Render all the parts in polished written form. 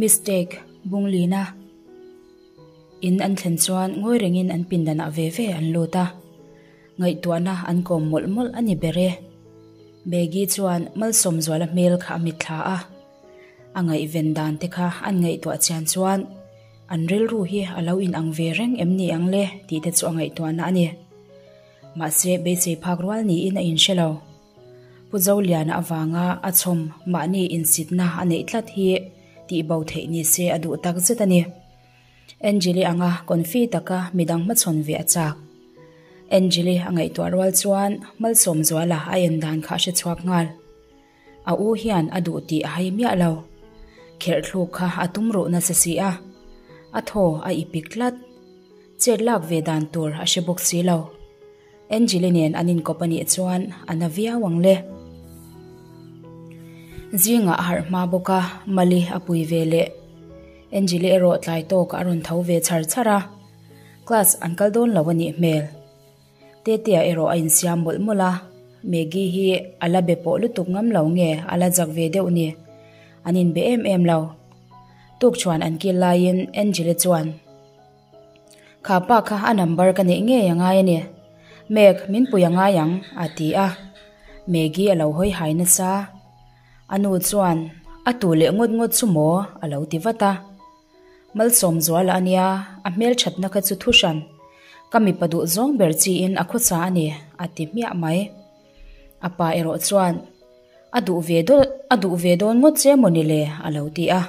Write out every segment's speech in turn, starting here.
Mistake, Bunglina In an thlen chuan ngawi rengin an pindanah ve ve an lut a, ngaihtuahna an kawm mawlh mawlh a ni ber e. Maggie chuan Malsawmzuala hmel kha a mitthla a, a ngaihven dan te kha an ngaihtuah chian chuan an rilru hi a lo inang ve reng em ni ang le tih te chu a ngaihtuahna a ni. Mahse beisei phak rual niin a inhre lo. Pu Zoliana avanga a chhawm mahni insitna a neih tlat hi tih bo theih ni se a duh tak zet a ni. Angeli anga confi taka midang hmachhawn ve a chak. Angeli a ngaihtuah rual chuan Malsawmzuala a en dan kha a hre chhuak nghal. A u hian a duh tih a hai miah lo. Kherh thluk kha a tum ruh nasa si a, a thaw a ipik tlat. Chet lak ve dan tur a hre bawk si lo. Angeli nen an inkawp a nih chuan a na viau ang le. Zingah a harh hma bawk a, Mali a pui ve leh. Angeli erawh tlai tawkah a rawn tho ve char char a, class an kal dawn lo a nih hmel. Tetea erawh a insiam mawlh mawlh a, Maggie hi a la be pawh lutuk ngam lo nge a la zak ve deuh ni, an inbe em em lo. Tukchhuan an kil laiin Angeli chuan. Kha pa kha a number ka neih ngei a ngai a ni. Meg, min pui a ngai ang, a ti a. Maggie a lo hawi hai nasa. A nu chuan, A tu leh ngawt ngawt chu maw? a lo ti vat a. Malsawmzuala a nia, a hmelthatna kha chu thuhran. Ka mipa duh zawng ber chiin a khawsa a ni, a ti hmiah mai. A pa erawh chuan, A duh ve a duh ve dawn ngawt che maw ni le? a lo ti a.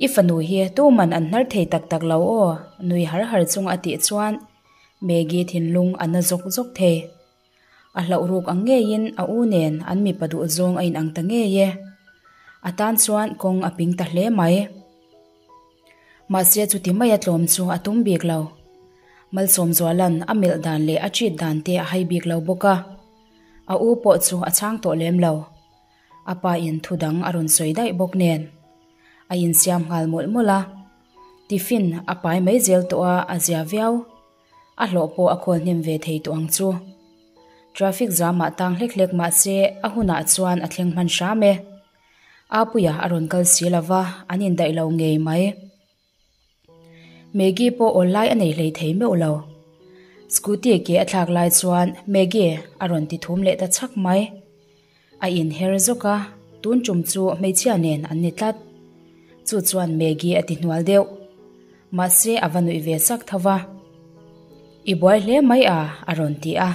I fanu hi tuman an hnar thei tak tak lo aw, nui har har chunga a tih chuan Maggie thinlung a na zawk zawk thei. A hlauh ruk ang ngeiin a u nen an mipa duh zawng a inang ta ngei e. A tan chuan kawng a ping ta hle mai. Mahse chuti maia tlawm chu a tum bik lo. Malsawmzuala'n a melh dan leh a treat dan te a hai bik lo bawk a. A u pawh chu a chhang tawh lem lo. A pa in thu dang a rawn sawi daih bawk nen. A insiam nghal mawlh mawlh a. Tiffin a pai mai zel tawh a, a zia viau. A hlawh pawh a khawl hnem ve thei tawh ang chu. Traffic jam ah tang hlek hlek mah se a hunah chuan a thleng hman hram e. Apuia a rawn kal si lova, an indaih lo ngei mai. Maggie pawh awl lai a nei hlei thei meuh lo. Scooty ke a thlak lai chuan Maggie a rawn ti thum leh ta chhak mai. A inher zawk a, tun tum chu hmeichhia nen an ni tlat. Chu chuan Maggie a ti hnual deuh. Mahse a va nuih ve sak tho va. I buai hle mai a, a rawn ti a.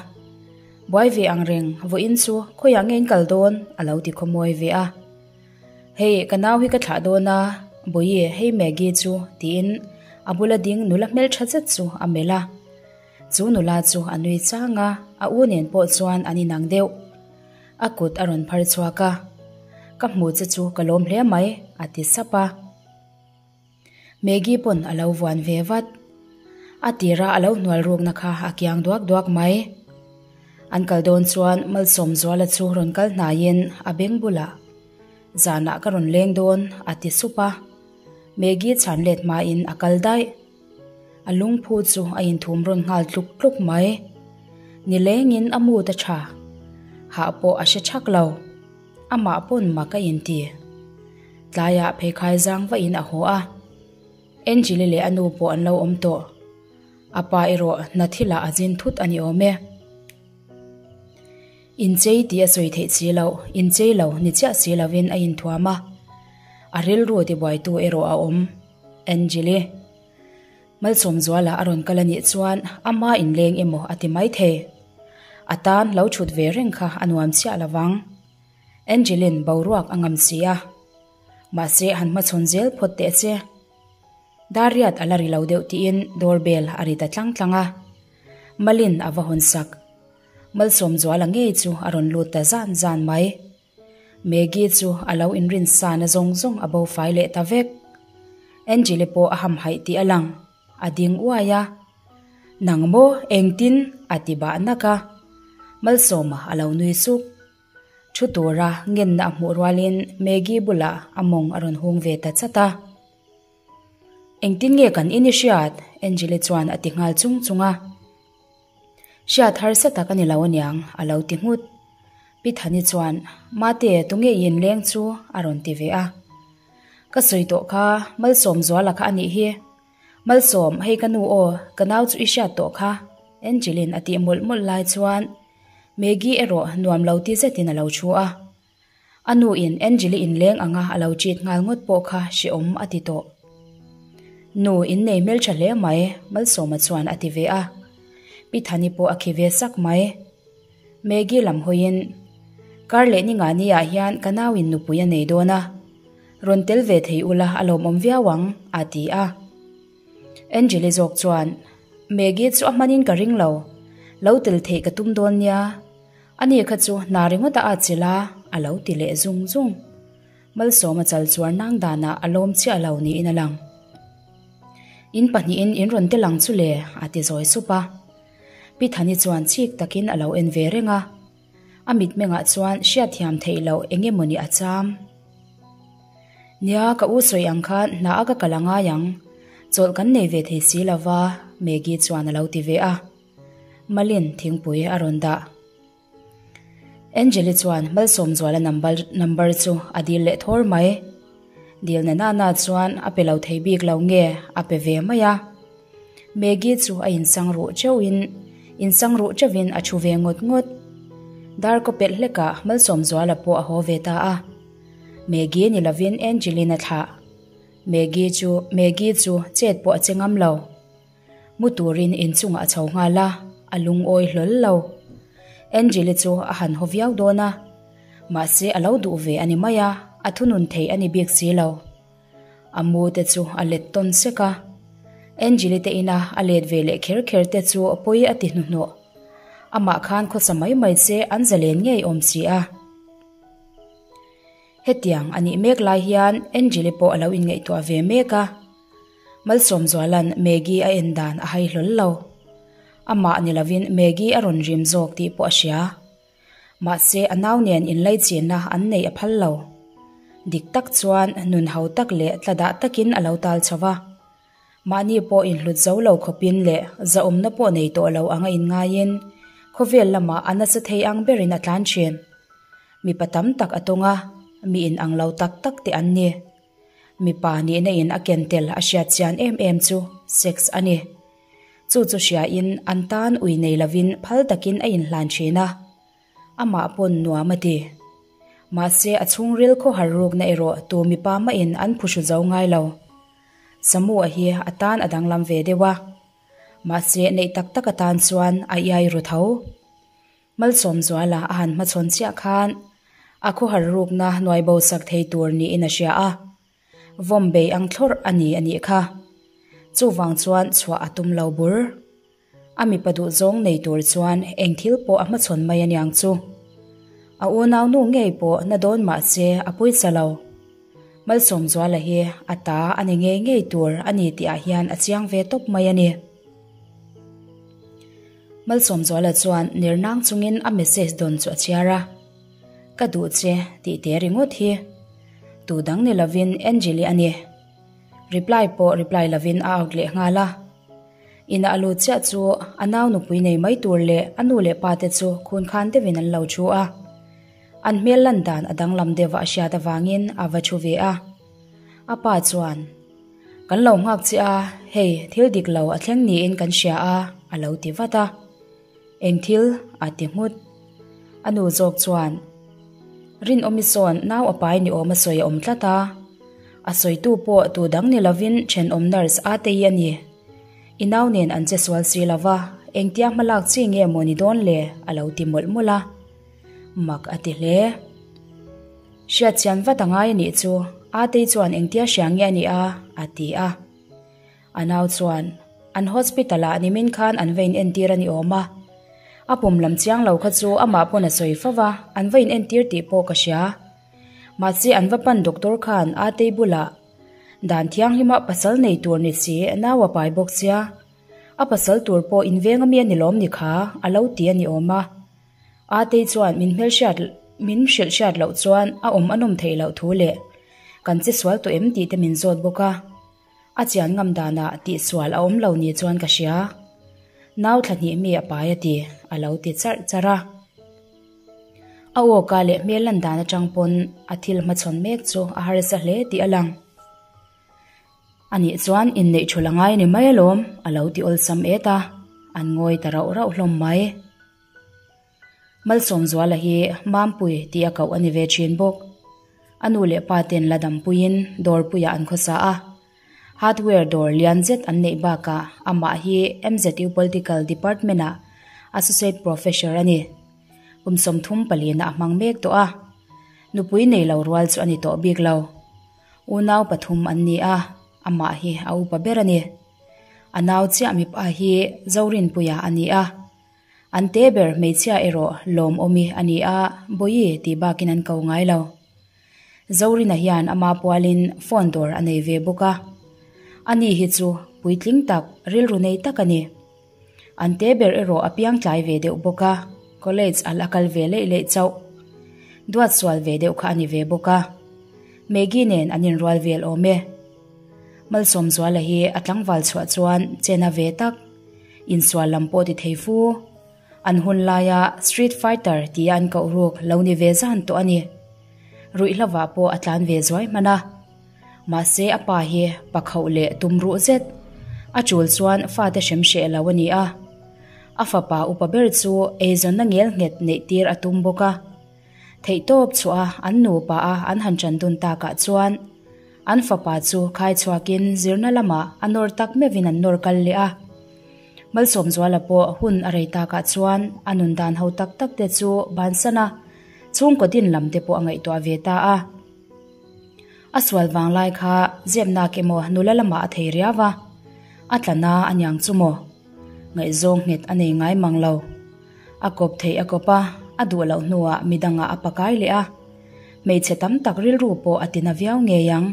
Buai ve ang reng, vawiin chu khawiah nge in kal dawn? a lo ti khawmuai ve a. Hei, ka nau hi ka thlah dawn a, Bawihi, hei Maggie chu, tiin a bula ding nula hmeltha zet chu a melh a. Chu nula chu a nui chang a, a u nen pawh chuan an inang deuh. A kut a rawn phar chhuak a, Ka hmu che chu ka lawm hle mai, a ti sap a. Maggie pawn a lo vuan ve vat. A tira a lo hnual rukna kha a kiang duak duak mai. An kal dawn chuan Malsawmzuala chu rawn kal hnaiin a beng bulah, Zanah ka rawn leng dawn, a ti sup a. Maggie chhan let hmain a kal daih. A lungphu chu a inthum rawn nghal tluk tluk mai. Nilengin a mood a tha. Hah pawh a hre thak lo. Amah pawn mak a inti. Tlaiah pheikhai zang vahin a haw a. Angeli leh a nu pawh an lo awm tawh. A pa erawh hna thilah a zin thut a ni awm e. Inchei tih a sawi theih si loh, inchei lo ni chiah si lovin a inthuam a. A rilru tibuaitu erawh a awm. Angeli. Malsawmzuala a rawn kal a nih chuan ama inleng emaw a ti maithei. A tan lo thut ve reng kha a nuam chiah lovang. Angelin boruak a ngam si a. Mahse han hmachhawn zel phawt teh che. Dariat a la ri lo deuh tiin doorbell a ri ta tlang tlang a. Malin a va hawn sak. Malsawmzuala ngei chu a rawn lut ta zan zan mai. Maggie chu a lo inrin sa na zawng zawng a bo fai leh ta vek. Angeli pawh a hamhaih tih a lang. A ding uai a. Nang maw engtin? a ti bah nak a. Malsawma a lo nui suk. Thu tura ngenna a hmuh rualin Maggie bulah a mawng a rawn hung ve ta chat a. Engtin nge kan in i hriat? Angeli chuan a ti nghal chung chung a. Hriat harsa tak a ni lo aniang, a lo ti nghut. Pi Thani chuan, Mate, tunge i inleng chu? a rawn ti ve a. Ka sawi tawh kha, Malsawmzuala kha a nih hi. Malsawm, hei ka nu aw, ka nau chu i hriat tawh kha, Angelin a tih mawlh mawlh lai chuan Maggie erawh nuam lo ti zetin a lo thu a. A nu in Angeli inleng anga a lo treat nghal ngawt pawh kha hrehawm a ti tawh. Nu, innei hmeltha hle mai, Malsawma chuan a ti ve a. Pi Thani pawh a khi ve sak mai. Maggie lam hawiin, Kar leh ni ngah ni ah hian ka nau in nupui a nei dawn a, rawn tel ve thei ula a lawmawm viau ang, a ti a. Angeli zawk chuan, Maggie chu a hmanin ka ring lo, lo tel theih ka tum dawn nia, ani kha chu hna ringawt a atchilh a, a lo ti leh zung zung. Malsawma chal chuar nang danah a lawm chiah lo niin a lang. In pahnihin in rawn tel ang chu le, a ti zawi sup a. Pi Thani chuan chik takin a lo en ve reng a, a mitmengah chuan hriatthiam theih loh eng emawni a cham. Nia, ka u sawi ang khan hna a ka kal a ngai ang, chawlh kan nei ve thei si lo va, Maggie chuan a lo ti ve a. Malin thingpui a rawn dah. Angeli chuan Malsawmzuala number chu a dil leh thawr mai. Dil na nana chuan a pe lo thei bik lo nge a pe ve mai a. Maggie chu a insang ruh teuhin insang ruh teuhin a thu ve ngawt ngawt. Dar kaw pelh hlekah Malsawmzuala pawh a haw ve ta a. Maggie ni lovin Angelina thlah. Maggie chu Maggie chu chet pawh a che ngam lo. Mu turin inchungah a chho nghal a, a lungawi hlawl lo. Angel-i chu a han haw viau dawn a, mahse a lo duh ve a ni mai a, a thunun thei a ni bik si lo. A mu te chu a let tawn sek a, Angel-i te ina a let ve leh kher kher te chu pawi a ti hnuhnawh. Amah khan khawsa mai mai se an zalen ngei awm si a. Hetiang a nih mek lai hian Angel-i pawh a lo inngaihtuah ve mek a. Malsawmzuala'n Maggie a en dan a hai hlawl lo. Amah ni lovin Maggie a rawn rim zawk tih pawh a hria. Mahse a nau nen inlaichinna an neih a phal lo. Dik tak chuan nun ho tak leh tladah takin a lo tal chho va. Mahni pawh inhlut zo lo khawpin leh zahawmna pawh nei tawh lo anga inngaiin khawvel lamah a nasa thei ang berin a tlan thin. Mipa tam tak a tawng a, mi inang lo tak tak te an ni. Mipa nihna in a ken tel a hriat chian em em chu sex a ni. Chu chu hria in an tan ui nei lovin phal takin a inhlan thin a, amah pawn nuam a ti. Mahse a chhungril khawhar rukna erawh tu mipa mahin an phuhru zo ngai lo. Samu-a hi a tan a danglam ve deuh a, mahse neih tak tak atan chuan a iai ru tho. Malsawmzuala a han hmachhawn chiah khan a khawhar rukna hnuai bo sak thei tur niin a hria a, vawm bei ang thlawrh a ni a nih kha. Chuvang chuan chhuah a tum lo bur. A mipa duhzawng nei tur chuan eng thil pawh a hmachhawn mai aniang chu. A unau nu ngei pawh na dawn mah se a pawisa lo. Malsawmzuala hi a ta a ni ngei ngei tur a ni tih ah hian a chiang ve tawp mai a ni. Malsawmzuala chuan ner nang chungin a message dawn chu a chhiar a, Ka duh che tih te ringawt hi tu dang ni lovin Angeli a ni. Reply pawh reply lovin a out leh nghal a. Inah a lut chiah chu a nau nupui nei mai tur leh a nu leh pa te chu khun khan deuhin an lo thu a. An hmel lan dan a danglam deuh a hriat avangin a va thu ve a. A pa chuan. Kan lo nghak che a, hei thil dik lo a thleng niin kan hria a, a lo ti vat a. Eng thil? a ti nghut. A nu zawk chuan, Rinawmi sawn nau a pai ni awm a sawi a awm tlat a. A sawitu pawh tu dang ni lovin thenawm nurse Atei a ni. I nau nen an che sual si lo va, engtia hmalak chi nge maw ni dawn le? a lo ti mawlh mawlh a. Mak a ti hle. Hriatchian vat a ngai a nih chu, Atei chuan engtia hria nge a nih a? a ti a. A nau chuan, An hospital ah nimin khan an va in entir a ni awm a. A pum lam chiang lo kha chu amah pawn a sawi fo va, an va in entir tih pawh ka hria. Mahse an va pan doctor khan Atei bulah, Dan thianghlima pasal nei tur ni si, nau a pai bawk sia. A pasal tur pawh inveng ami a ni lawm ni kha, a lo ti a ni awm a. Atei chuan min hmelhriat min hrilh hriat loh chuan a awm a nawm theih loh thu leh kan che sual tawh em tih te min zawt bawk a. A chian ngam danah tihsual a awm lo ni chuan ka hria. Nau thla hnih mi a pai a ti, a lo ti charh charh a. A awka leh hmel lan dan atang pawn a thil hmachhawn mek chu a harsa hle tih a lang. Anih chuan inneih thul a ngai a ni mai alawm, a lo ti awlsam et a, an ngawi ta rauh rauh hlawm mai. Malsawmzuala hi Mampui tih a koh a ni ve thin bawk. A nu leh pa ten la dampuiin dawrpuiah an khawsa a. Hardware dawr lian zet an neih bakah amah hi MZU Political Department-ah Associate Professor a ni. Kum 30 palina a hmang mek tawh a. Nupui nei lo rual chu a ni tawh bik lo. Unau pathum an ni a, amah hi a upa ber a ni. A nau chiah mipa hi Zorinpuia a ni a. An te ber hmeichhia erawh Lawmawmi a ni a, Bawihi tih bakin an ko ngai lo. Zorina hian ama pualin phone dawr a nei ve bawk a. Ani hi chu puitling tak, rilru nei tak a ni. An te ber erawh a piang tlai ve deuh bawk a, college a la kal ve leih leih chauh. Duat sual ve deuh kha a ni ve bawk a. Maggie nen an inrual vel awm e. Malsawmzuala hi a tlangval chhuah chuan chen a ve tak. Insual lam pawh ti thei fu. An hun laia Street Fighter tia an koh ruk lo ni ve zan tawh a ni. Ruihhlovah pawh a tlan ve zuai hman a. Mahse a pa hi pakhauh leh tum ruh zet. A chul chuan fate hrem hreh lo a ni a. A fapa upa ber chu eizawnna ngel nghet neih tir a tum bawk a. Theihtawp chhuah a an nupa a an han ṭan dun takah chuan an fapa chu khai chhuakin zirna lamah a nawr tak meuhin an nawr kal leh a. Malsawmzuala pawh hun a rei takah chuan a nun dan ho tak tak te chu bansan a, chhungkaw din lam te pawh a ngaihtuah ve ta a. A sual vang lai kha zepnak emaw nula lamah a thei riau a, a tla na a niang chu maw? Ngaihzawng nghet a nei ngai mang lo. A kawp theih a kawp a, a duh loh hnuah midangah a pakai leh a. Hmeichhe tam tak rilru pawh a tina viau ngei ang.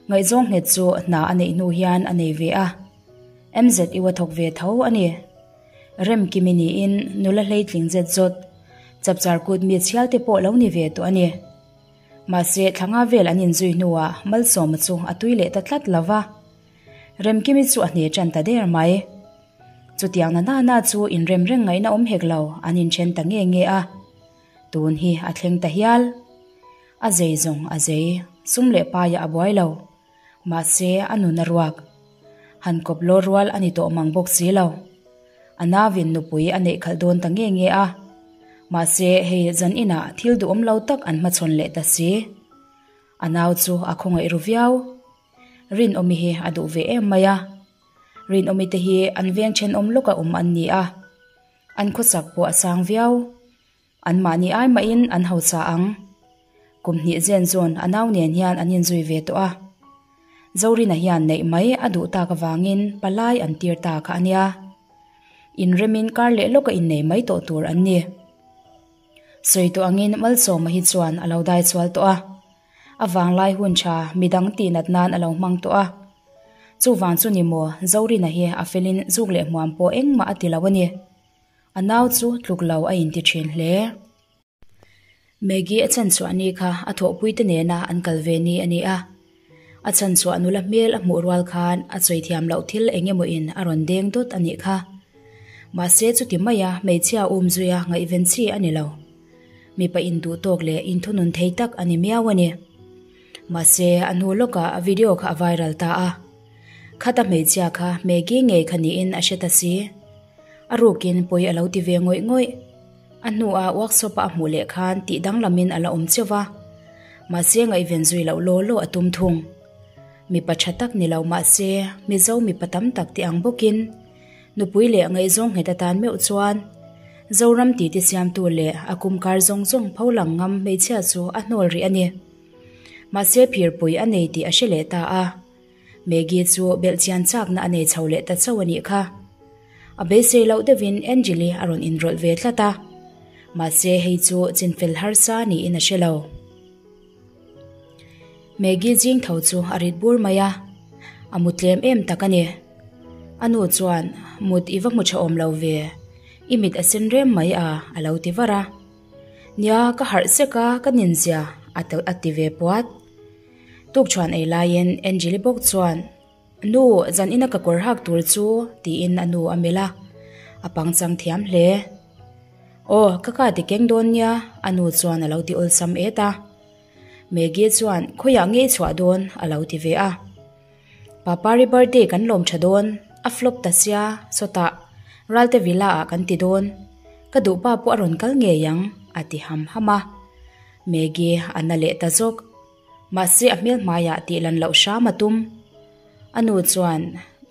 Ngaihzawng nghet chu hna a neih hnu hian a nei ve a. MZU a thawk ve tho a ni. Remkimi niin nula hleitling zet zawt, chapchar kut mi chhialte pawh lo ni ve tawh a ni. Mahse, thlanga vel an inzui hnuah Malsawma chu a tui leh ta tlat lo va. Remkimi chu a hne tan ta der mai. Chutiang na nana chu inrem reng ngaihna awm hek lo an inthen ta nge nge a. Tun hi a thleng ta hial. A zei zawng a zei, sum leh paiah a buai lo. Mahse, a nun a ruak. Han kawp lawr rual a ni tawh mang bawk si lo. A nauvin nupui a neih khalh dawn ta nge nge a. Mahse, hei zan inah thil duhawm lo tak an hmachhawn leh ta si. A nau chu a khawngaih ru viau. Rinawmi hi a duh ve em mai a. Rinawmi te hi an veng thenawm lawka awm an ni a. An khawsak pawh a sang viau. Anmahni ai mahin an hausa ang. Kum hnih zen zawn a nau nen hian an inzui ve tawh a. Zorina hian neih mai a duh tak avangin palai an tir ta kha a nia. Inremin kar leh lawka innei mai tawh tur an ni. Sawi tawh angin Malsawma hi chuan a lo dai chhual tawh a. A vanglai hun tha midang tihnat nan a lo hmang tawh a. Chuvang chu ni maw Zorina hi a felin zuk leh hmuam pawh engmah a ti lo a ni. A nau chu tluk lo a inti thin hle. Maggie a chhanchhuah ni kha a thawhpuite nena an kal ve ni a ni a. A chhanchhuah nula hmel a hmuh rual khan a sawi thiam loh thil eng emaw in a rawn deng dawt a nih kha. Mahse chuti maia hmeichhia um zuia ngaihven chi a ni lo. Mipa induh tawk leh inthunun thei tak a ni miau a ni. Mahse a hnu lawkah a video kha a viral ta a. Khata hmeichhia kha Maggie ngei kha niin a hre ta si. A rukin pawi a lo ti ve ngawih ngawih. A hnua workshop-a a hmuh leh khan tih danglamin a la awm cheuh va. Mahse ngaihven zui loh law law a tum thung. Mipa tha tak ni lo mahse Mizo mipa tam tak tih ang bawkin nupui leh ngaihzawng nghet atan meuh chuan Zoram titi siamtu leh a kumkar zawng zawng pho lang ngam hmeichhia chu a hnawl rih a ni. Mahse phirpui a nei tih a hre leh ta a. Maggie chu belhchian chakna a nei chho leh ta chauh a nih kha. A beisei loh deuhin Angeli a rawn inrawlh ve tlat a. Mahse hei chu chinfel harsa niin a hre lo. Maggie zing tho chu a rit bur mai a, a mu tlem em tak a ni. A nu chuan, Mut i va hmu tha awm lo ve, i mit a sen rem mai a, a lo ti var a. Nia, ka harh sek a, ka ninzia, a ti ve puat. Tukṭhuan ei laiin Angeli bawk chuan, Nu, zan ina ka kawr hak tur chu, tiin a nu a melh a, a pangchang thiam hle. Aw, ka ka ti keng dawn nia, a nu chuan a lo ti awlsam et a. Maggie chuan, Khawiah nge i chhuah dawn? a lo ti ve a. Papari birthday kan lawm tha dawn, a flop ta sia, sawtah Ralte Villa ah kan ti dawn. Ka duhpa pawh a rawn kal ngei ang, a ti ham ham a. Maggie a na leh ta zawk. Mahse a hmel hmaiah tih lan loh hram a tum. A nu chuan,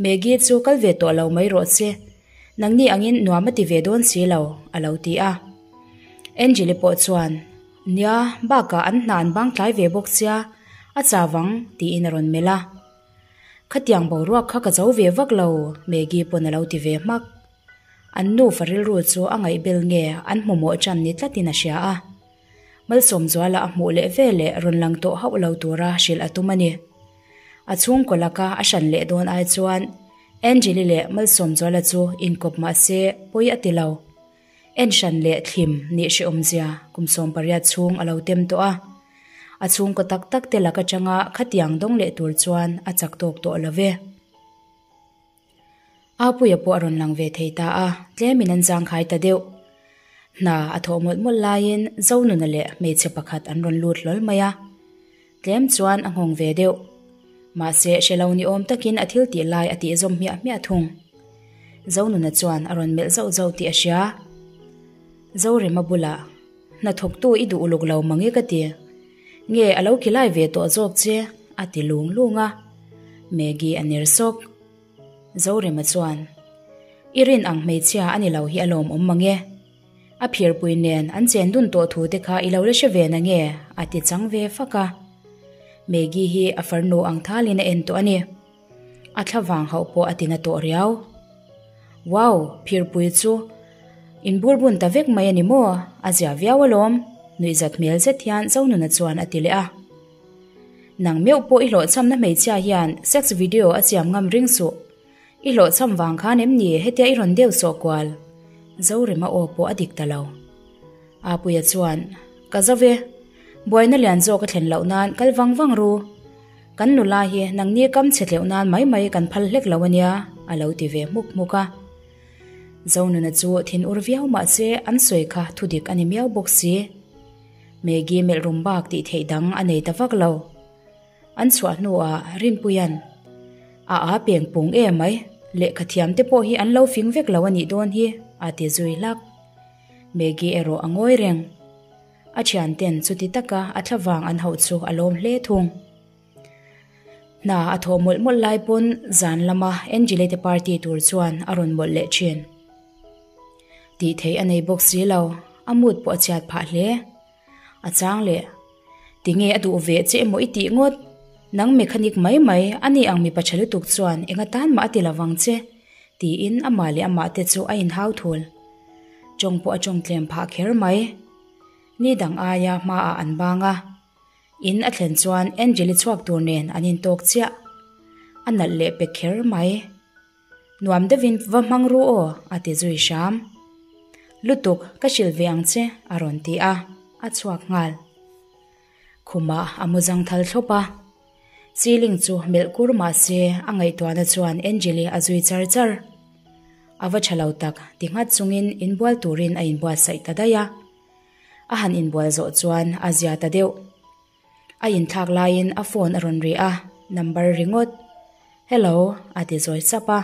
Maggie chu kal ve tawh lo mai rawh che. Nangni angin nuam a ti ve dawn si lo, a lo ti a. Angel-i pawh chuan, Nia, bakah an hna an bang tlai ve bawk sia, a chau ang, tiin a rawn melh a. Khatiang boruak kha ka zo ve vak lo, Maggie pawn a lo ti ve hmak. An nufa rilru chu a ngaihbel nge an hmumawh ṭan ni tlatin a hria a. Malsawmzuala a hmuh leh veleh rawn lang tawh hauh lo tura hrilh a tum a ni. A chhungkaw laka a hran leh dawn ai chuan Angeli leh Malsawmzuala chu inkawp mah se pawi a ti lo. En hran leh thlim nih hrehawmzia kum 18 chhung a lo tem tawh a. A chhungkaw tak tak te lak atanga khatiang dawng leh tur chuan a chak tawk tawh lo ve. Apuia pawh a rawn lang ve thei ta a, tlemin an zangkhai ta deuh. Hna a thawh mawlh mawlh laiin Zonuna leh hmeichhe pakhat an rawn lut hlawl mai a. Tlem chuan a nghawng ve deuh. Mahse, hre lo ni awm takin a thil tih lai a tih zawm hmiah hmiah thung. Zonuna chuan a rawn melh zauh zauh tih a hria. Zorema bulah, Hnathawktu i duh uluk lo mang e ka ti. Nge a lo kilai ve tawh zawk che? a ti lung lung a. Maggie a ner sawk. Zorema chuan, I rin ang hmeichhia a ni lo hi a lawmawm mang e. A phirpui nen an chen dun tawh thu te kha i lo la hre ve na nge? a ti chang ve fak a. Maggie hi a farnu ang thalin a en tawh a ni. A thla vang hauh pawh a ti na tawh riau. Wow! Phirpui chu in bur bun ta vek mai a ni maw? A zia viau alawm, nuihzat hmel zet hian Zonuna chuan a ti leh a. Nang meuh pawh i hlawhchhamna hmeichhia hian sex video a siam ngam ring suh. I hlawhchham vang khan em ni hetia i rawn deuh sawh kual? Zorema aw pawh a dik ta lo. Apuia chuan, Ka zo ve. Buaina lian zawk a thlen loh nan kal vang vang ru. Kan nula hi nangni kam chhe tleuh nan mai mai kan phal hlek lo ania, a lo ti ve hmuk hmuk a. Zonuna chu thin ur viau mah se an sawi kha thudik a ni miau bawk si. Maggie melh rum bak tih theih dang a nei ta vak lo. An chhuah hnuah Rinpuia'n, A a peng pung em mai, lehkha thiam te pawh hi an lo fing vek lo a nih dawn hi, a ti zui hlak. Maggie erawh a ngawi reng. A thianten chuti taka a thlavang an hauh chu a lawm hle thung. Hna a thawh mawlh mawlh lai pawn zan lama Angela te party tur chuan a rawn mawlh leh thin. Tih theih a nei bawk si lo, a mood pawh a chhiat phah hle. A chang leh, Tinge a duh ve che emaw i tih ngawt? Nang mechanic mai mai, a ni ang mipa tha lutuk chuan eng atan mah a ti lovang che, tiin amah leh amah te chu a inhau thul. Tawng pawh a tawng tlem phah kher mai. Ni dang aia hmaah an bang a. In a thlen chuan Angel-i chhuak tur nen an intawk chiah. A nalh leh pe kher mai. Nuam deuhin va hmang ru aw, a ti zui hram. Lutuk, ka hrilh ve ang che, a rawn ti a, a chhuak nghal. Khumah a mu zang thal thlawp a. Ceiling chu melh kur mah se a ngaihtuahna chuan Angel-i a zui char char. A va tha lo tak, ti nghat chungin inbual turin a inbuatsaih ta daih a. A han inbual zawh chuan a zia ta deuh. A inthlak laiin a phone a rawn ri a, number ringawt. Hello, a ti zawi sap a.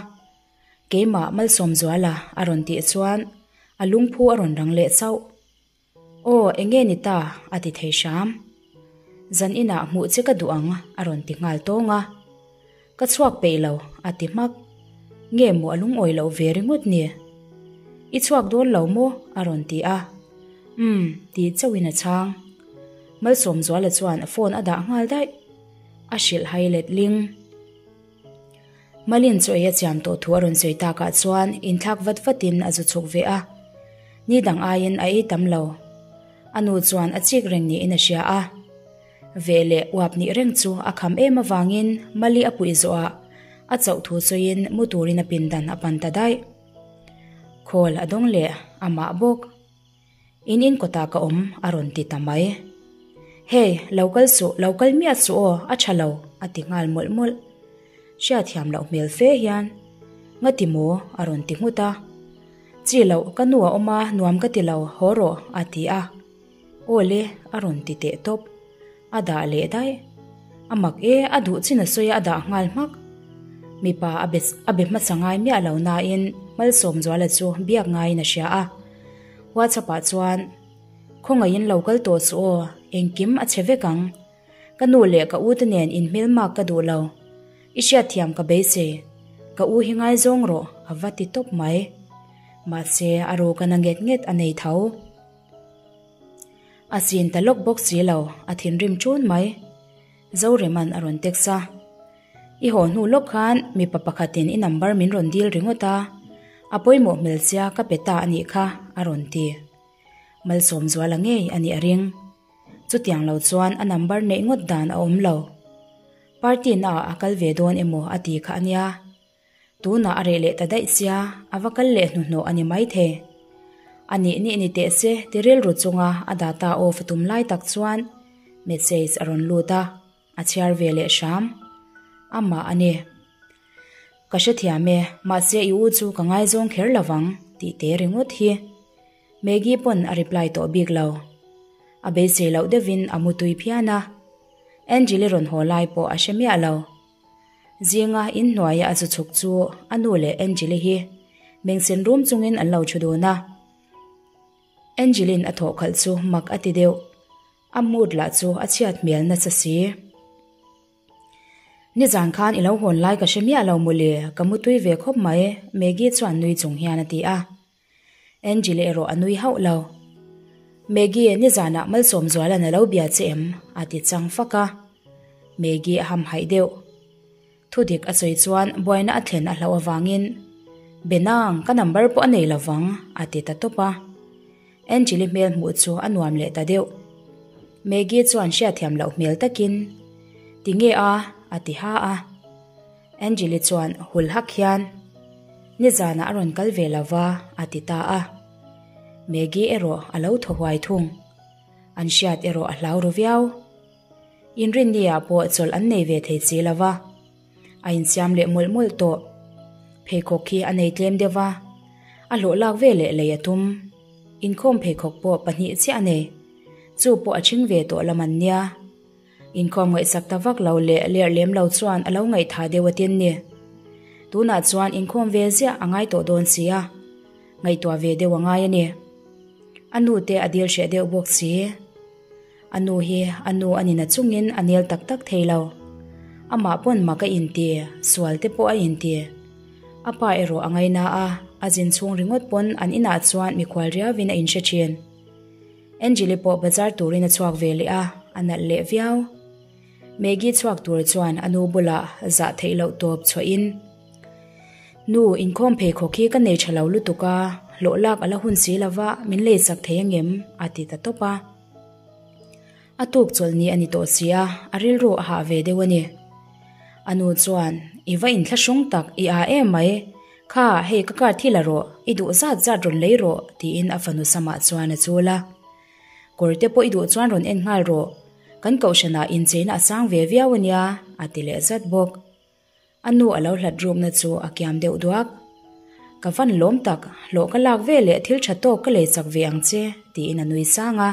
Keimah Malsawmzuala a rawn tih chuan a lungphu a rawn rang leh chauh. Aw, eng nge ni ta? a ti thei hram. Zan inah hmuh che ka duh ang, a rawn ti nghal tawng a. Ka chhuak peih lo, a ti hmak. Nge maw a lungawi loh ve ringawt ni? I chhuak dawn lo maw? a rawn ti a. Umm, ti chauhin a chhang. Malsawmzuala chuan a phone a dah nghal daih. A hrilh hai let ling. Malin chu ei a chiam tawh thu a rawn sawi takah chuan inthlak vat vatin a zu chhuk ve a. Ni dang aiin a ei tam lo. A nu chuan a chik reng niin a hria a. Ve leh uap nih reng chu a kham em avangin Mali a puih zawhah a chauh thu sawiin mu turin a pindan a pan ta daih. Khawl a dawng leh amah bawk. In in kawtah ka awm a rawn ti ta mai. Hey, lo kal suh, lo kal miah suh aw, a tha lo, a ti nghal mawlh mawlh. Hriatthiam loh hmel fe hian, Ngati maw? a rawn ti nghut a. Chi loh, ka nu a awm a, nuam ka ti lo, haw rawh, a ti a. Aw le, a rawn ti teh tawp. A dah leh daih. A mak e, a duh chin a sawi a, a dah nghal hmak. Mipa a be a be hmasa ngai miah lo nain Malsawmzuala chu biak ngaiin a hria a. WhatsApp ah chuan, Khawngaihin lo kal tawh suh aw, engkim a chhe vek ang. Ka nu leh ka u te nen inhmelmak ka duh lo. I hriatthiam ka beisei. Ka u hi ngaizawng rawh a va ti tawp mai. Mahse a ru ka na nget nget a nei tho. A chin ta lawk bawk si lo, a thinrim ṭun mai. Zoreman a rawn text a. I haw hnu lawk khan mipa pakhatin i number min rawn dil ringawt a, a pawimawh hmel sia ka pe ta a nih kha a rawn ti. Malsawmzuala ngei a nih a ring. Chutiang lo chuan a number neih ngawt dan a awm lo. Party naah a kal ve dawn emaw a ti kha a nia. Tunah a reh leh ta daih sia, a va kal leh hnuhnawh a ni maithei. A nih nih ni teh se ti rilru chunga a data off a tum lai tak chuan message a rawn lut a, a chhiar ve leh hram. Amah a ni. Ka hrethiam e, mahse i u chu ka ngaizawng kher lovang tih te ringawt hi. Maggie pawn a reply tawh bik lo. A beisei loh deuhin a mutui phian a. Angel-i rawn haw lai pawh a hre miah lo. Zinga inhnuaia a zu chhuk chu a nu leh Angel-i hi mengsen rum chungin an lo thu dun a. Angel-in a thawh khalh chu mak a ti deuh. A mood lah chu a chhiat hmel nasa si. Nizan khan i lo hawn lai ka hre miah lo mawle, ka mutui ve khawp mai, Maggie chuan nui chung hian a ti a. Angel erawh a nui hauh lo. Maggie, nizanah Malsawmzuala'n a lo bia che em? a ti chang fak a. Maggie a hamhaih deuh. Thudik a sawi chuan buaina a thlen a hlauh avangin, Benang, ka number pawh a nei lo vang, a ti ta tawp a. Angel-i hmel hmuh chu a nuam leh ta deuh. Maggie chuan hriatthiam loh hmel takin, Tinge a? a ti ha a. Angeli chuan hul hak hian, Nizanah a rawn kal ve lo va, a ti ta a. Maggie erawh a lo thaw huai thung. An hriat erawh a hlau ru viau. Inrinni-ah pawh chawlh an nei ve thei si lo va. A insiam leh mawlh mawlh tawh. Pheikhawk khi a nei tlem deuh va, a hlawh lak ve leh lei a tum. Inkhawm pheikhawk pawh pahnih chiah a nei. Chu pawh a ṭhing ve tawh lam an nia. Inkhawm ngaihsak ta vak lo leh lerh lem lo chuan a lo ngaihtha deuh a tin ni. Tunah chuan inkhawm ve ziah a ngai tawh dawn si a, ngaihtuah ve deuh a ngai a ni. A nu te a dil hreh deuh bawk si. A nu hi a nu a ni na chungin a nel tak tak thei lo. Amah pawn mak a inti, sual te pawh a inti. A pa erawh a ngaina a, a zin chhung ringawt pawn an inah chuan mikhual riauin a inhre thin. Angeli pawh bazar turin a chhuak ve leh a, a nalh leh viau. Maggie chhuak tur chuan a nu bulah zah theih loh tawp chhuahin, Nu, inkhawm pheikhawk hi ka nei tha lo lutuk a, hlawh lak a la hun si lova min lei chak thei angem? a ti ta tawp a. A tuk chawlh ni a ni tawh si a, a rilru a hah ve deuh a ni. A nu chuan, I va inthlahrung tak, i aa em mai. Kha, hei ka card hi la rawh, i duh zat zat rawn lei rawh, tiin a fanu samah chuan a chul a. Kawr te pawh i duh chuan rawn en nghal rawh, kan kohhranah incheina a sang ve viau a nia, a ti leh zat bawk. A nu a lo hlat rukna chu a kiam deuh duak. Ka van lawm tak, hlawh ka lak ve leh thil tha tawk ka lei chak ve ang che, tiin a nui sang a.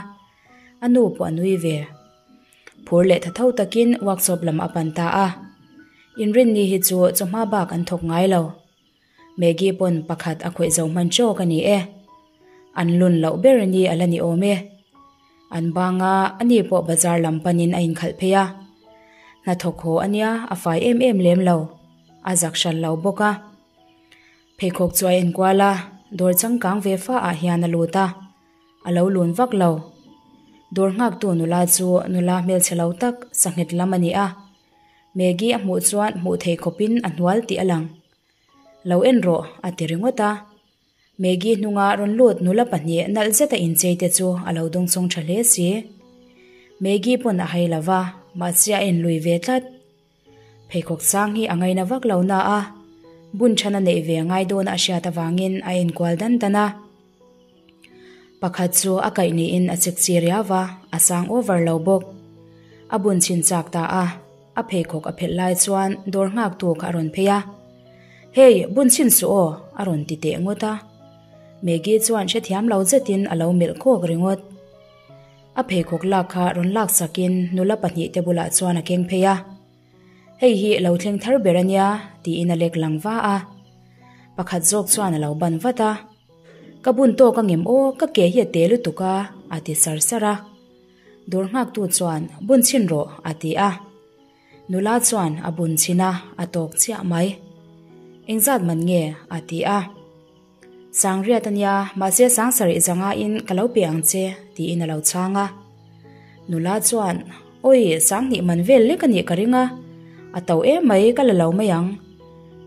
A nu pawh a nui ve. Phur leh tha tho takin workshop lam a pan ta a. Inrinni hi chu chawhma bak an thawk ngai lo. Maggie pawn pakhat a khawih zo hman chawk a ni e. An lun loh ber ni a la ni awm e. An bang a, ani pawh bazar lam panin a inkhalh phei a. Hnathawk haw a nia, a fai em em lem lo. A zak hran lo bawk a. Pheikhawk chu a enkual a, dawr changkang ve fa ah hian a lut a. A lo lun vak lo. Dawr nghaktu nula chu nula hmelchhe lo tak sanghet lam a ni a. Maggie a hmuh chuan hmuh thei khawpin a hnual tih a lang. Lo en rawh, a ti ringawt a. Maggie hnunga rawn lut nula pahnih nalh zeta inchei te chu a lo dawngsawng tha hle si. Maggie pawn a hai lo va, mahse a en lui ve tlat. Pheikhawk sang hi a ngaina vak lo na a, bun than a neih ve a ngai dawn a hriat avangin a enkual dan dan a. Pakhat chu a kaih niin a chek chi riau va, a sang over lo bawk. A bun chhin chak ta a, a pheikhawk a phelh lai chuan dawr nghaktu kha a rawn phei a. Hey, bun chhin suh aw, a rawn ti teh ngawt a. Maggie chuan hrethiam lo zetin a lo melh kawk ringawt. A pheikhawk lak kha rawn lak sakin nula pahnihte bulah chuan a keng phei a. Hei hi lo thleng thar ber a nia, tiin a lek lang va a. Pakhat zawk chuan a lo ban vat a. Ka bun tawk a ngem aw, ka ke hi a te lutuk a, a ti sar sar a. Dawr nghaktu chuan, Bun chhin rawh, a ti a. Nula chuan a bun chhin a, a tawk chiah mai. Engzat man nge? a ti a. Sangriat a nia, mahse Sangsarih zanga in ka lo pe ang che, tiin a lo chhang a. Nula chuan, Awi, Sanghnih man vel lek a nih ka ring a, a to em mai, ka la lo mai ang.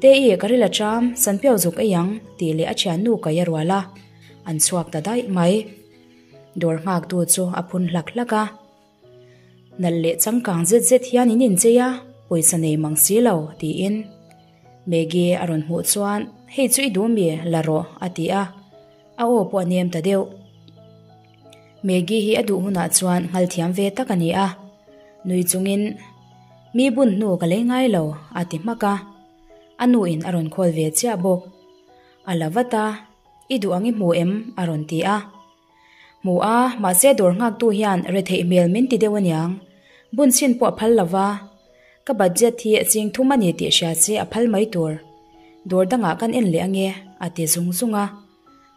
Te-i, ka ril a ṭam, Sanpiau zuk ei ang, tih leh a thiannu kai a rual a, an chhuak ta daih mai. Dawr nghaktu chu a phun hlak hlak a. Nalh leh changkang zet zet hian in inchei a, pawisa nei mang si lo, tiin Maggie a rawn hmuh chuan, Hei chu i duh mi, la rawh, a ti a, a aw pawh a nem ta deuh. Maggie hi a duh hunah chuan nghal thiam ve tak a ni a, nui chungin, Mi bun hnu ka lei ngai lo, a ti hmak a, a nuin a rawn khawl ve chiah bawk. A la vat a, I duh ang i hmu em? a rawn ti a. Hmu a, mahse dawr nghaktu hian retheih hmel min ti deuh aniang. Bun chhin pawh a phal lo va, ka budget hi ching thum a ni tih hria se a phal mai tur. Dawr dangah kan en leh ange, a ti zung zung a.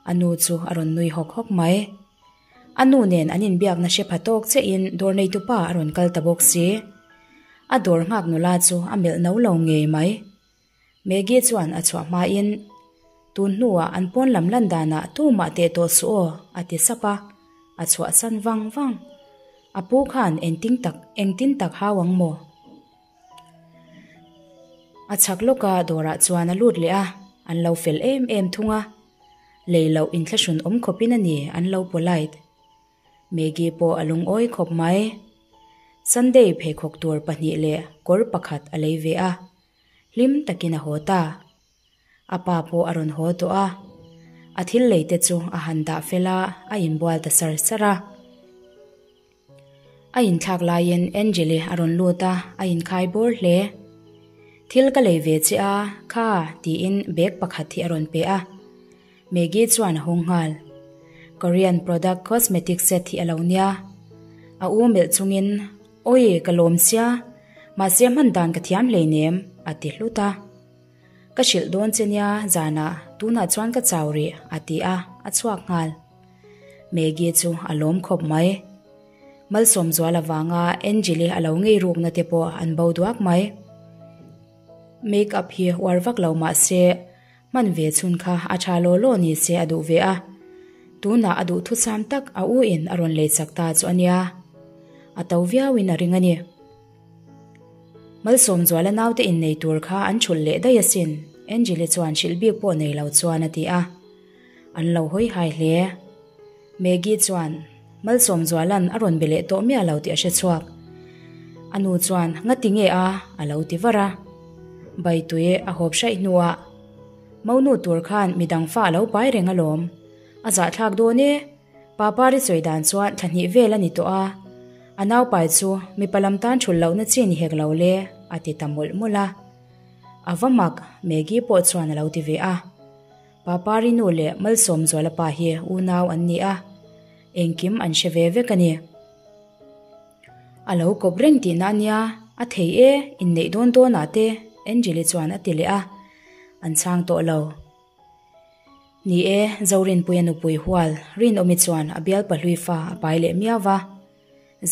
A nu chu a rawn nui hawk hawk mai. A nu nen an inbiakna hre pha tawk chiahin dawr neitupa a rawn kal ta bawk si. A dawr nghak nula chu a melh no lo ngei mai. Maggie chuan a chhuah hmain, Tun hnuah an pawn lam lan danah tumah teh tawh suh aw, a ti sap a, a chhuahsan vang vang. A pu khan engtin tak engtin tak hau ang maw? A chhak lawka dawrah chuan a lut leh a, an lo fel em em thung a. Lei loh inthlahrun awm khawpin a ni an lo polite. Maggie pawh a lungawi khawp mai. Sunday pheikhawk tur pahnih leh kawr pakhat a lei ve a. Hlim takin a haw ta. A pa pawh a rawn haw tawh a. A thil lei te chu a han dah fel a, a inbual ta sar sar a. A inthlak laiin Angel-i a rawn lut a, a inkhai bawr hle. Thil ka lei ve che a, kha tiin bag pakhat hi a rawn pe a. Maggie chuan a hawng nghal. Korean product cosmetic set hi a lo nia. A u melh chungin, Awi, ka lawm sia, mahse hman dan ka thiam hleinem, a ti hlut a. Ka hrilh dawn che nia, zanah, tunah chuan ka chau rih, a ti a, a chhuak nghal. Maggie chu a lawm khawp mai. Malsawmzual avanga Angel-i a lo ngei rukna te pawh an bo duak mai. Make up hi uar vak lo mahse, Hman ve chhun kha a tha law law ni se a duh ve a, tunah a duh thusam tak a u in a rawn lei chak ta chu a nia, a to viau in a ring a ni. Malsawmzuala naute innei tur kha an chhulh leh daih asin, Angeli chuan hrilh bik pawh nei lo chuan a ti a, an lo hawi hai hle. Maggie chuan Malsawmzuala'n a rawn be leh tawh miah lo tih a hre chhuak. A nu chuan Ngati nge a? a lo ti var a. Baitui a hawp hraih hnuah Monu tur khan midang fa a lo pai reng alawm. A zahthlak dawn e. Papari sawi dan chuan thla hnih vel a ni tawh a. A naupai chu mipa lam tan thulh lohna chi ni hek lo le a ti ta mawlh mawlh a. A va mak, Maggie pawh chuan a lo ti ve a. Papari nu leh Malsawmzuala pa hi unau an ni a, engkim an hre ve vek a ni. A lo kawp reng tihna a nia, a thei e, inneih dawn dawnah te, Angeli chuan a ti leh a, an chhang tawh lo. Ni e, Zorinpuia nupui hual Rinawmi chuan a bialpa hlui fa a pai leh miau va,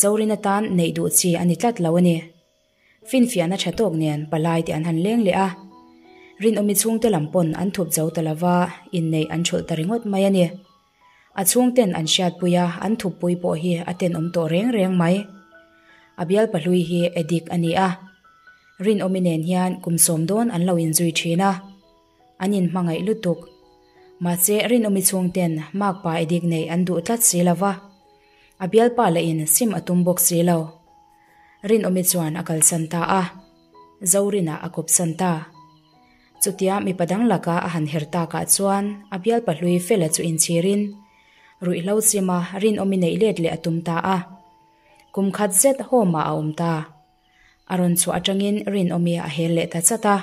Zorin atan neih duh chi a ni tlat lo a ni. Finfiahna tha tawk nen palai te an han leng leh a, Rinawmi chhungte lam pawn an thup zo ta lova inneih an thulh ta ringawt mai a ni. A chhungten an hriatpui a, an thuppui pawh hi a tenawm tawh reng reng mai. A bialpa hlui hi Edik a ni a, Rinawmi nen hian kum sawm dawn an lo inzui thin a, an inhmangaih lutuk. Mahse Rinawmi chhungten makpa Edik neih an duh tlat si lova, a bialpa lahin sim a tum bawk si lo. Rinawmi chuan a kalsan ta a, Zorinah a kawpsan ta. Chutia mipa dang laka a han her takah chuan a bialpa hlui Fela chu inchhirin ruihhlo chima Rinawmi neih let leh a tum ta a. Kum khat zet home-ah a awm ta. A rawn chhuah atangin Rinawmi a hel leh ta chat a.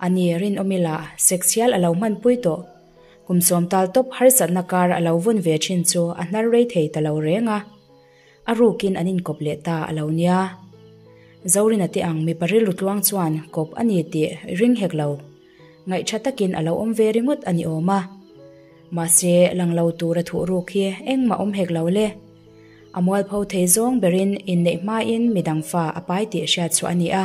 A ni, Rinawmi lah sex hial a lo hmanpui tawh. Kum sawmtal tawp harsatna kar a lo vun ve thin chu a hnar rei thei ta lo reng a. A rukin an inkawp leh ta a lo nia. Zorina te ang mipa rilru tluang chuan kawp a ni tih ring hek lo. Ngaih tha takin a lo awm ve ringawt a ni awm a. Mahse, lang lo tura thuh ruk hi engmah awm hek lo le. A mualpho thei zawng berin inneih hmain midang fa a pai tih hriat chhuah a ni a.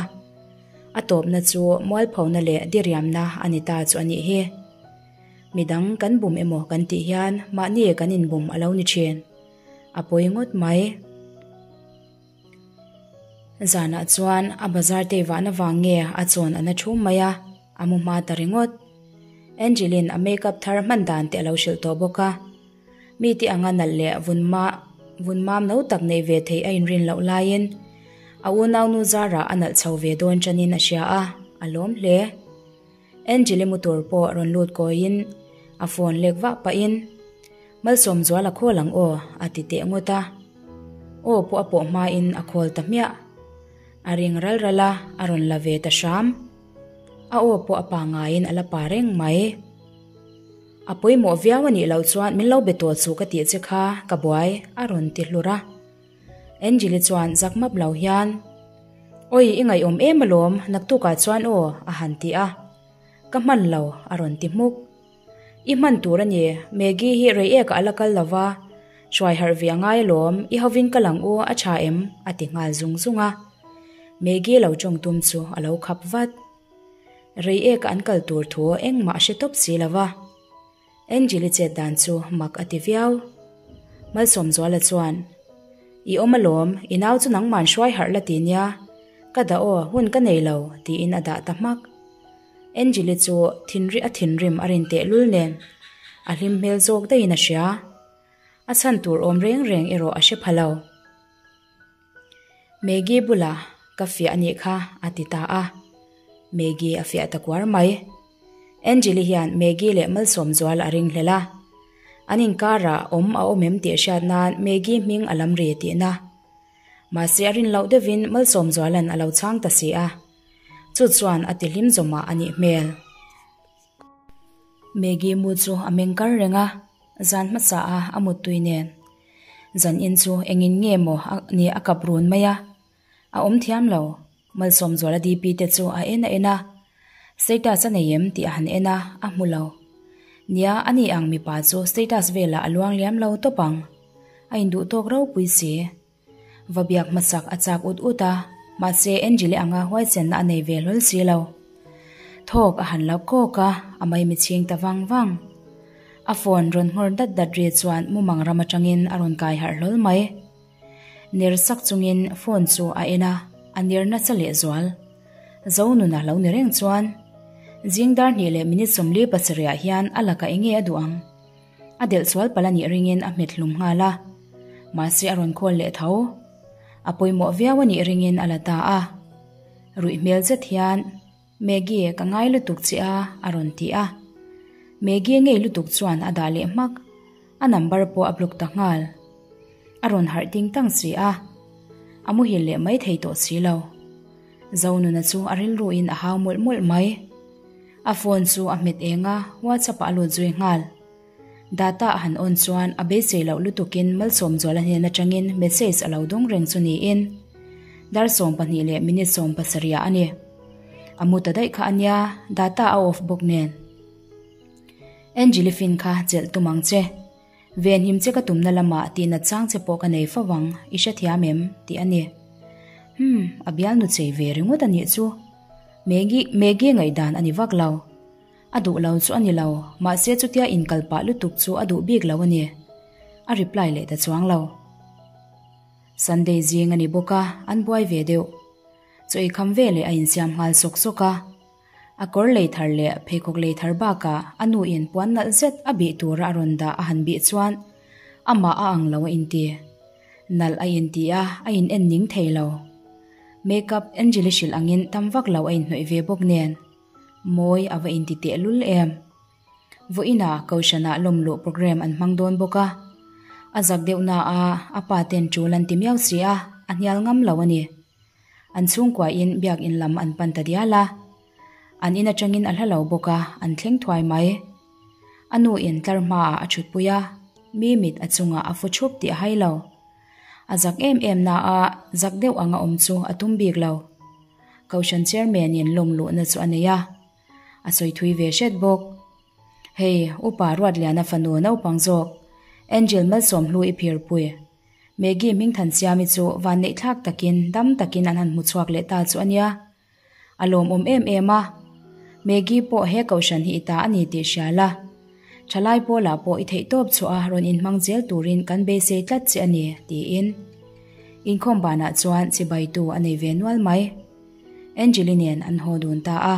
A tawpna chu mualphona leh diriamna a ni ta chu a nih hi. Midang kan bum emaw kan tih hian mahni kan inbum a lo ni thin. A pawi ngawt mai. Zanah chuan a bazar tei vahna vang nge a chawn a na thum mai a, a mu hma ta ringawt. Angelin a makeup thar hman dan te a lo hrilh tawh bawk a. Mi te anga nalh leh vun ma vun mam no tak neih ve theih a inrin loh laiin a unaunu zarah a nalh chho ve dawn tanin a hria a, a lawm hle. Angel-i mu tur pawh rawn lut kawiin a phone lek vah pahin, Malsawmzual a khawl ang aw, a ti teh ngawt a. Aw pawh a pawh hmain a khawl ta hmiah. A ring ral ral a, a rawn la ve ta hram. A aw pawh a pa ngaiin a la pa reng mai. A pawimawh viau a nih loh chuan min lo be tawh chu ka tih che kha ka buai, a rawn ti hlur a. Angel-i chuan zak map lo hian, Awi, i ngaihawm em alawm, naktukah chuan aw, a han ti a. Ka hman lo, a rawn ti hmuk. I hman tur a ni, Maggie hi rei ekah a la kal lo va, hruai harh ve a ngai alawm, i hovin ka lang u, a tha em? a ti nghal zung zung a. Maggie lo tawng tum chu a lo khap vat. Rei ekah an kal tur thu engmah a hre tawp si lo va. Angel-i chet dan chu mak a ti viau. Malsawmzuala chuan, I awm alawm, i nau chu nangman hruai harh la ti nia, ka dah aw, hun ka nei lo, tiin a dah ta hmak. Angel-i chu thinri a thinrim a rin tehlul nen, a hlim hmel zawk daihin a hria. A chhan tur awm reng reng erawh a hre pha lo. Maggie bulah ka fiah a nih kha a ti ta a. Maggie a fiah ta kuar mai. Angeli hian Maggie leh Malsawmzual a ring hlel a. An inkarah awm a awm em tih hriat nan Maggie hming a lam ri tihna. Mahse a rin loh deuhin Malsawmzualan a lo chhang ta si a. Chu chuan a ti hlim zawmah a nih hmel. Maggie mu chu a meng kar reng a, zan hmasa a a muttui nen. Zan in chu engin nge maw a ni a kap run mai a, a awm thiam lo. Malsawmzuala DP te chu a en a en a, status a nei em tih a han en a, a hmu lo. Nia, ani ang mipa chu status velah a luang liam lo tawp ang. A induh tawk ropui si. Va biak hmasak a chak ut ut a, mahse Angel-i anga huaichenna a nei ve hlawl si lo. Thawk a han lo kawk a, a maimi chhing ta vang vang. A phone rawn nghawr dat dat ri chuan mumang ram atangin a rawn kai harh hlawl mai. Ner sak chungin phone chu a en a, a ner nasa lehzual. Zonuna lo ni reng chuan zing dar hnih leh minute 47 ah hian a lakah enge a duh ang? A delh sual palh a nih ringin a hmet hlum nghal a, mahse a rawn khawl leh tho. A pawimawh viau a nih ringin a la ta a. Ruih hmel zet hian, Maggie, ka ngai lutuk che a, a rawn ti a. Maggie ngei lutuk chuan a dah leh hmak. A number pawh a block ta nghal. A rawn harh ding tang si a. A muhil leh mai thei tawh si lo. Zonuna chu a rilruin a hau mawlh mawlh mai. A phone chu a hmet eng a, WhatsApp ah a lut zui nghal. Data a han on chuan a beisei loh lutukin Malsawmzuala hnen atangin message a lo dawng reng chu niin dar 12 leh minute 70 ah a ni. A mu ta daih kha a nia, data a off bawk nen. Angeli fin kha chelh tum ang che. Venhim che ka tumna lamah tihnat chang che pawh ka nei fo ang, i hrethiam em? tih a ni. Humm, a bialnu chei ve ringawt a nih chu. Maggie, Maggie ngaihdan a ni vak lo. A duh lo chu a ni lo, mahse chutia inkal pah lutuk chu a duh bik lo a ni. A reply leh ta chuang lo. Sunday zing a ni bawk a, an buai ve deuh. Chaw ei kham veleh a insiam nghal sawk sawk a. A kawr lei thar leh pheikhawk lei thar bakah a nu in puan nalh zet a bih tura a rawn dah a han bih chuan amah a ang lo a inti. Nalh a inti a, a in en ning thei lo. Make up Angeli hrilh angin tam vak lo a inhnawih ve bawk nen mawi a va inti tehlul em. Vawiinah Kohhranah lawmluh programme an hmang dawn bawk a, a zak deuh na a a pa ten tul an ti miau si a, a hnial ngam lo a ni. An chhungkuain biakin lam an pan ta dial a, an in atangin a hla lo bawk a, an thleng thuai mai. A nu in tlar hmaah a thutpui a, mi mit a chungah a fu thup tih a hai lo. A zak em em na a, zak deuh anga awm chu a tum bik lo. Kohhran Chairman in lawm luhna chu a nei a, a sawi thui ve hret bawk. Hei, Upa Ruatliana fanu naupang zawk, Angel Malsawmhlu i phirpui. Maggie Hmingthansiami chu vanneihthlak takin dam takin an han hmu chhuak leh ta chu a nia. A lawmawm em em a, Maggie pawh he kohhran hi i ta a ni tih hria la. Thalai pawlah pawh i theihtawp chhuah a rawn inhmang zel turin kan beisei tlat che a ni, tiin inkhawm banah chuan chibaitu a nei ve nual mai. Angeli nen an haw dun ta a.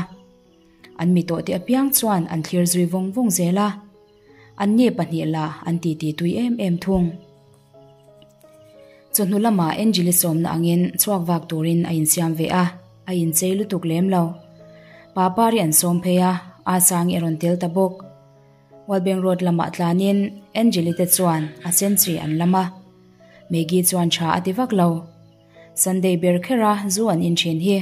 An mi tawhte apiang chuan an thlir zui vawng vawng zel a. Anni pahnih lah an titi tui em em thung. Chawhnu lamah Angeli sawmna angin chhuak vak turin a insiam ve a, a inchei lutuk lem lo. Papari an sawm phei a, Asangi a rawn tel ta bawk. Walbeng Road lamah tlanin Angeli te chuan a senchi an lam a, Maggie chuan tha a ti vak lo. Sunday ber khera zu an in thin hi.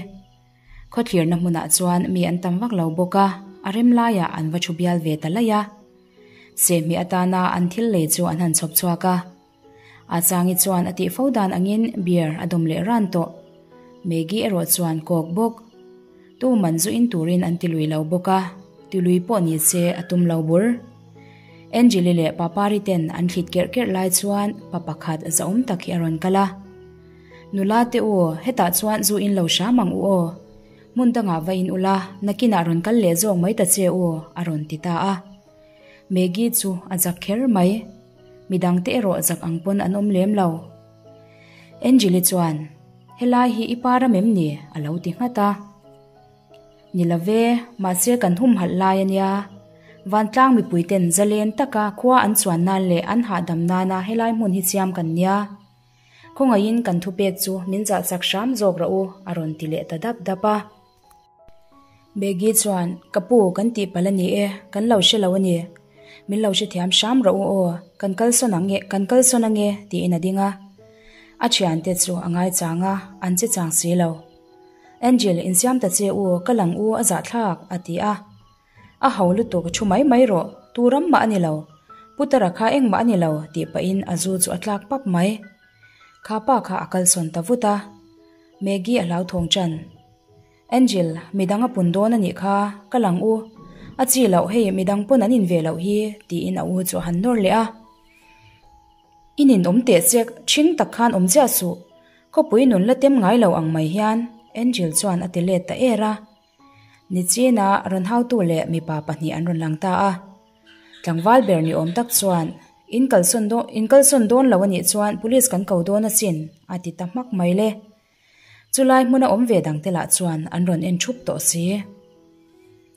Khawthlirna hmunah chuan mi an tam vak lo bawk a, a rem laiah an va thu bial ve ta laih a. Sehhmeh atana an thil lei chu an han chhawp chhuak a. Asangi chuan a tih fo dan angin beer a dawm leh ran tawh. Maggie erawh chuan kawk bawk. Tuman zu in turin an ti lui lo bawk a, ti lui pawh ni se a tum lo bur. Angeli leh Papari ten an thlit kerh kerh lai chuan pa pakhat zahawm tak hi a rawn kal a. Nula te u, hetah chuan zu in lo hram ang u aw. Hmun dangah va in ula, nakinah rawn kal leh zawk mai ta che u, a rawn ti ta a. Maggie chu a zak kher mai. Midangte erawh zak ang pawn an awm lem lo. Angeli chuan, Helai hi i pa ram em ni? a lo ti nghat a. Ni lo ve, mahse kan humhalh lai a nia. Vantlang mipuiten zalen taka khua an chuan nan leh an hahdam nana helai hmun hi siam kan nia. Khawngaihin kan thupek chu min zahchak hram zawk rawh u, a rawn ti leh ta dap dap a. Maggie chuan, Ka pu, kan tih palh a ni e, kan lo hre lo a ni. Min lo hrethiam hram rawh u aw, kan kalsawn ang nge, kan kalsawn ang e, tiin a ding a. A thiante chu a ngaichang a, an che chang si lo. Angel, insiam ta che u, ka lang u a zahthlak, a ti a. A ho lutuk thu mai mai rawh, tu ram mah a ni lo. Putara kha engmah a ni lo tih pahin a zu chu a tlak pap mai. Kha pa kha a kalsawn ta vut a. Maggie a hlauthawng chan. Angel, midang a pun dawn a nih kha, ka lang u. A chi loh hei midang pawn an in ve loh hi tiin a u chu a han nawr leh a. I nin awm teh chek, ṭhing tak khan awm chiah suh. Khawpui nun la tem ngai lo ang mai hian Angel chuan a ti let ta er a. Nichina rawn hautu leh mipa pahnih an rawn lang ta a. Tlangval ber ni awm tak chuan, In kalsawn dawn, in kalsawn dawn lo a nih chuan police kan ko dawn asin, a ti ta hmak mai le. Chulai hmuna awm ve dangte lah chuan an rawn en thup tawh si.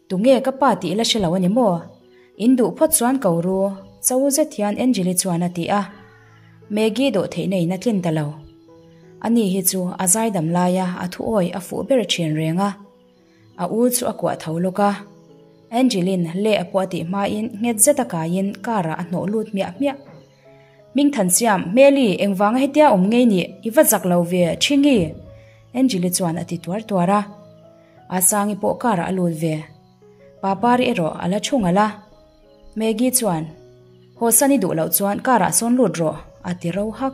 Tunge ka pa tih la hre lo a ni maw? In duh phawt chuan ko ru, cho zet hian Angeli chuan a ti a. Maggie dawh theihna in a tlin ta lo. Ani hi chu a zaidam laia a thu awi a fuh ber thin reng a. A u chu a kuah tho lawk a. Angelin leh a pawh a tih hmain nghet zet a kaiin car ah a hnawh lut hmiah hmiah. Hmingthansiam, Hmeli, engvanga hetia awm ngei nih i va zak lo ve, Thingi! Angeli chuan a ti tuar tuar a. Asangi pawh car ah a lut ve. Papari erawh a la thu ngalh a. Maggie chuan, Hawsan i duh loh chuan car ah sawn lut rawh, a ti ro hak.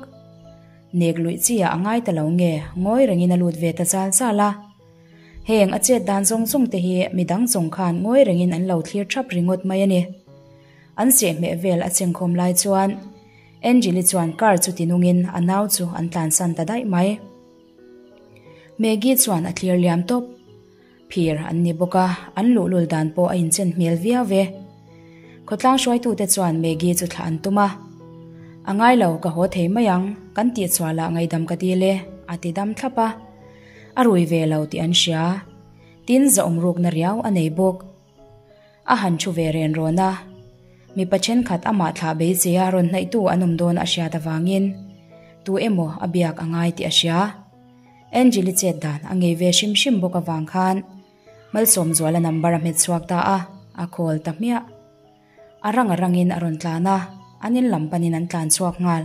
Nek luih chi ah a ngai ta lo nge, ngawi rengin a lut ve ta zal zal a. Heng a chet dan zawng zawng te hi midang zawng khan ngawi rengin an lo thlir thap ringawt mai a ni. An sehhmeh vel a chengkhawm lai chuan Angeli chuan car chu tinungin a nau chu an tlansan ta daih mai. Maggie chuan a thlir liam tawp. Phir an ni bawk a, an luhlul dan pawh a inchen hmel viau ve. Khawtlang hruaitute chuan Maggie chu thlah an tum a. A ngai lo, ka haw thei mai ang, kan tihchhuah lah ngaihdam ka dil e, a ti dam thlap a. A rui ve lo tih an hria. Tin, zahawm rukna riau a nei bawk. A han thu ve ren rawn a, mipa thenkhat amah thlah beisei a rawn hnaihtu an awm dawn a hriat avangin tu emaw a biak a ngai tih a hria. Angel-i chet dan a ngei ve hrim hrim bawk avang khan Malsawmzuala number a hmet chhuak ta a, a call ta hmiah. A rang a rangin a rawn tlan a, an in lam panin an tlan chhuak nghal.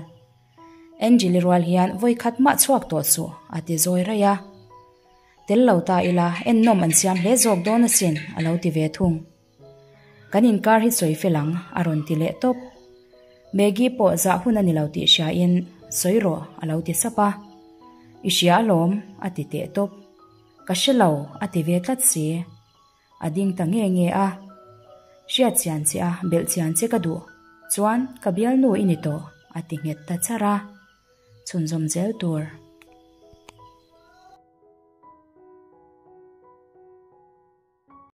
Angel-i rual hian vawi khat mah chhuak tawh suh a ti zawi raih a. Tel lo ta ila, ennawm an siam hle zawk dawn asin, a lo ti ve thung. Kan inkar hi sawi fel ang, a rawn ti leh tawp. Maggie pawh zah hun a ni lo tih hriain, Sawi rawh, a lo ti sap a. I hria alawm, a ti teh tawp. Ka hre lo, a ti ve tlat si. A ding ta nge nge a. Hriat chian che a, belh chian che ka duh. Chuan, ka bialnu i ni tawh, a ti nghet ta char a. Chhunzawm zel tur.